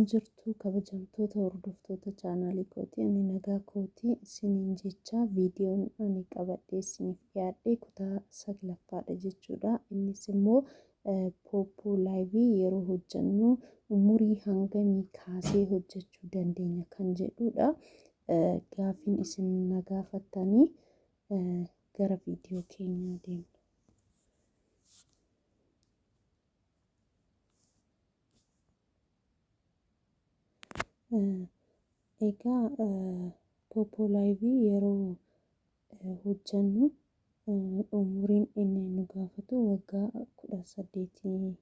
Akkam jirtu kabajamtoota hordoftoota chaanaalii kootii? Ani nagaa kootii isiniin jecha, viidiyoon ani qabadhee isiniif dhiyaadhe kutaa saglaffaadha jechuudha. Innis immoo Poppo Live yeroo hojjennu umurii hangamii kaasee hojjechuu dandeenya kan jedhudha. Gaafiin isin na gaafattanii, gara viidiyoo keenyaa deemna. Egaa Poppo Live yeroo hojjennu umuriin inni nu gaafatu waggaa 18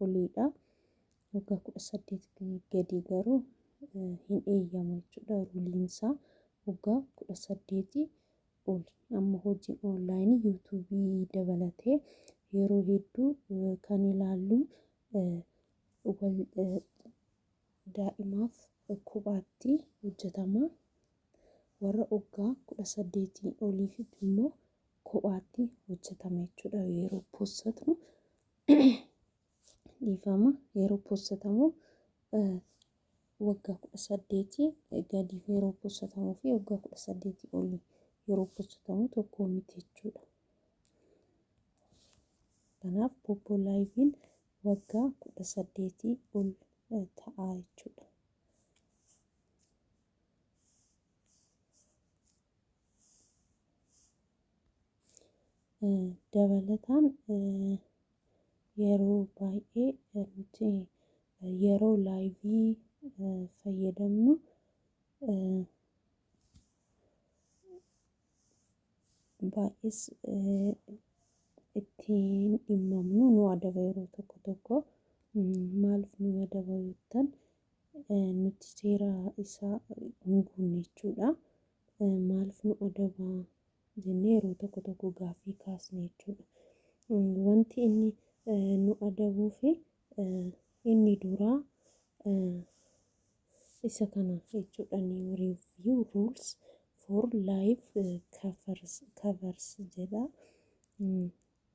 oliidha. Waggaa 18 gadi garuu hin eeyyamu jechuudha. Ruliin isaa waggaa 18 oli. Amma hojii onlaayinii yuutuubii dabalatee yeroo hedduu kan ilaallu daa'imaaf kophaatti hojjetama. Warra waggaa 18 oliif immoo kophaatti hojjetama jechuudha. Yeroo possatnu, dhiifama, yeroo possatamu waggaa 18 gadiif yeroo possatamuu fi waggaa 18 olii yeroo possatamu tokko miti jechuudha. Kanaaf Poppo Live'n waggaa 18 ol ta'a jechuudha. Dabalataan yeroo baay'ee nuti yeroo live fayyadamnu baay'ees ittiin dhimmamnu, nu adaba yeroo tokko tokko. Maaliif nu adaba jettan, nuti seera isaa hin guunne jechuudha. Maaliif nu adaba jennee yeroo tokko tokko gaaffii kaasne jechuudha. Wanti inni nu adabuufi inni duraa isa kana jechuudha. New review rules for live covers jedha.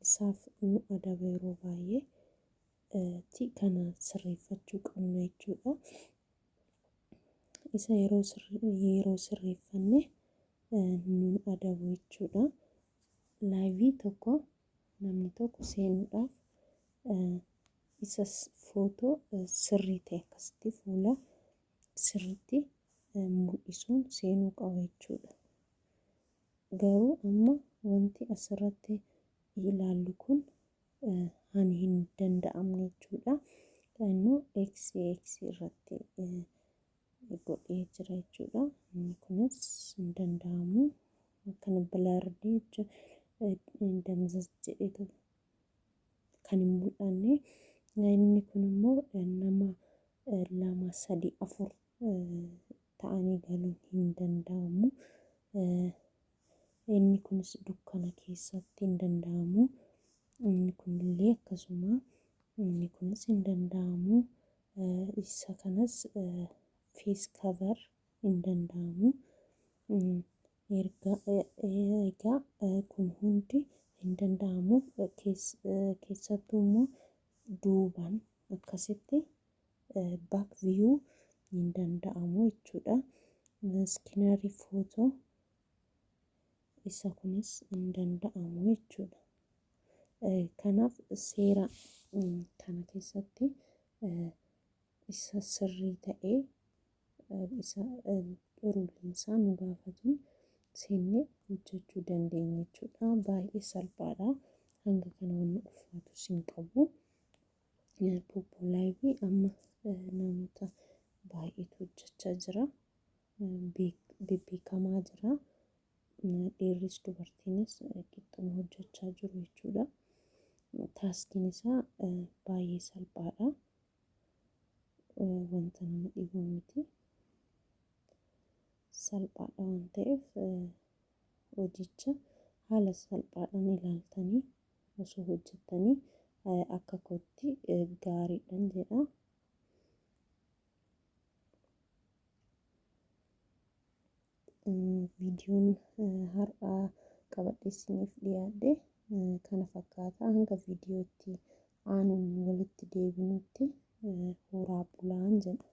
Isaaf nu adaba yeroo baay'ee ti, kana sirreeffachuu qabna jechuudha. Isa yeroo sirreeffanne nun adabu jechuudha. Live tokko namni tokko seenuudhaaf isa footoo sirrii ta'e akkasitti fuula sirriitti mul'isuun seenuu qaba jechuudha. Garuu amma wanti asirratti ilaallu kun hani hin danda'amne jechuudha. Inni XX irratti godhee jira jechuudha. Inni kunis hin danda'amu. Akkana blurred jechuun damzaz jedheetu kan hin mul'anne. Inni kun immoo nama lama, sadi, afur ta'anii galuun hin danda'amu. Inni kunis dukkana keessatti hin danda'amu. Inni kunillee akkasuma. Inni kunis hin danda'amu. Isa kanas face cover hin danda'amu. Egaa kun hundi hin danda'amu. Keessattuu immoo duubaan akkasitti back view hin danda'amu jechuudha. Scenery photo isa kunis hin danda'amu jechuudha. Kanaaf seera kana keessatti isa sirrii ta'ee isa ruliin isaa nu gaafatuun seennee hojjechuu dandeenya jechuudha. Baay'ee salphaadha. Hanga kana wanni ulfaatus hin qabu. Poppo Live amma namoota baay'eetu hojjechaa jira. Bebbeekamaa jira. Dhiirris dubartiinis qixxuma hojjechaa jiru jechuudha. Taskiin isaa baay'ee salphaadha. Wanta nama dhibu miti. Salphaadha waan ta'eef hojicha haala salphaadhaan ilaaltanii osoo hojjettanii akka kootti gaariidhan jedha. Viidiyoon har'aa qabadhee isiniif dhiyaadhe kana fakkaata. Hanga viidiyootti aanuun walitti deebinutti horaa bulaan jedha.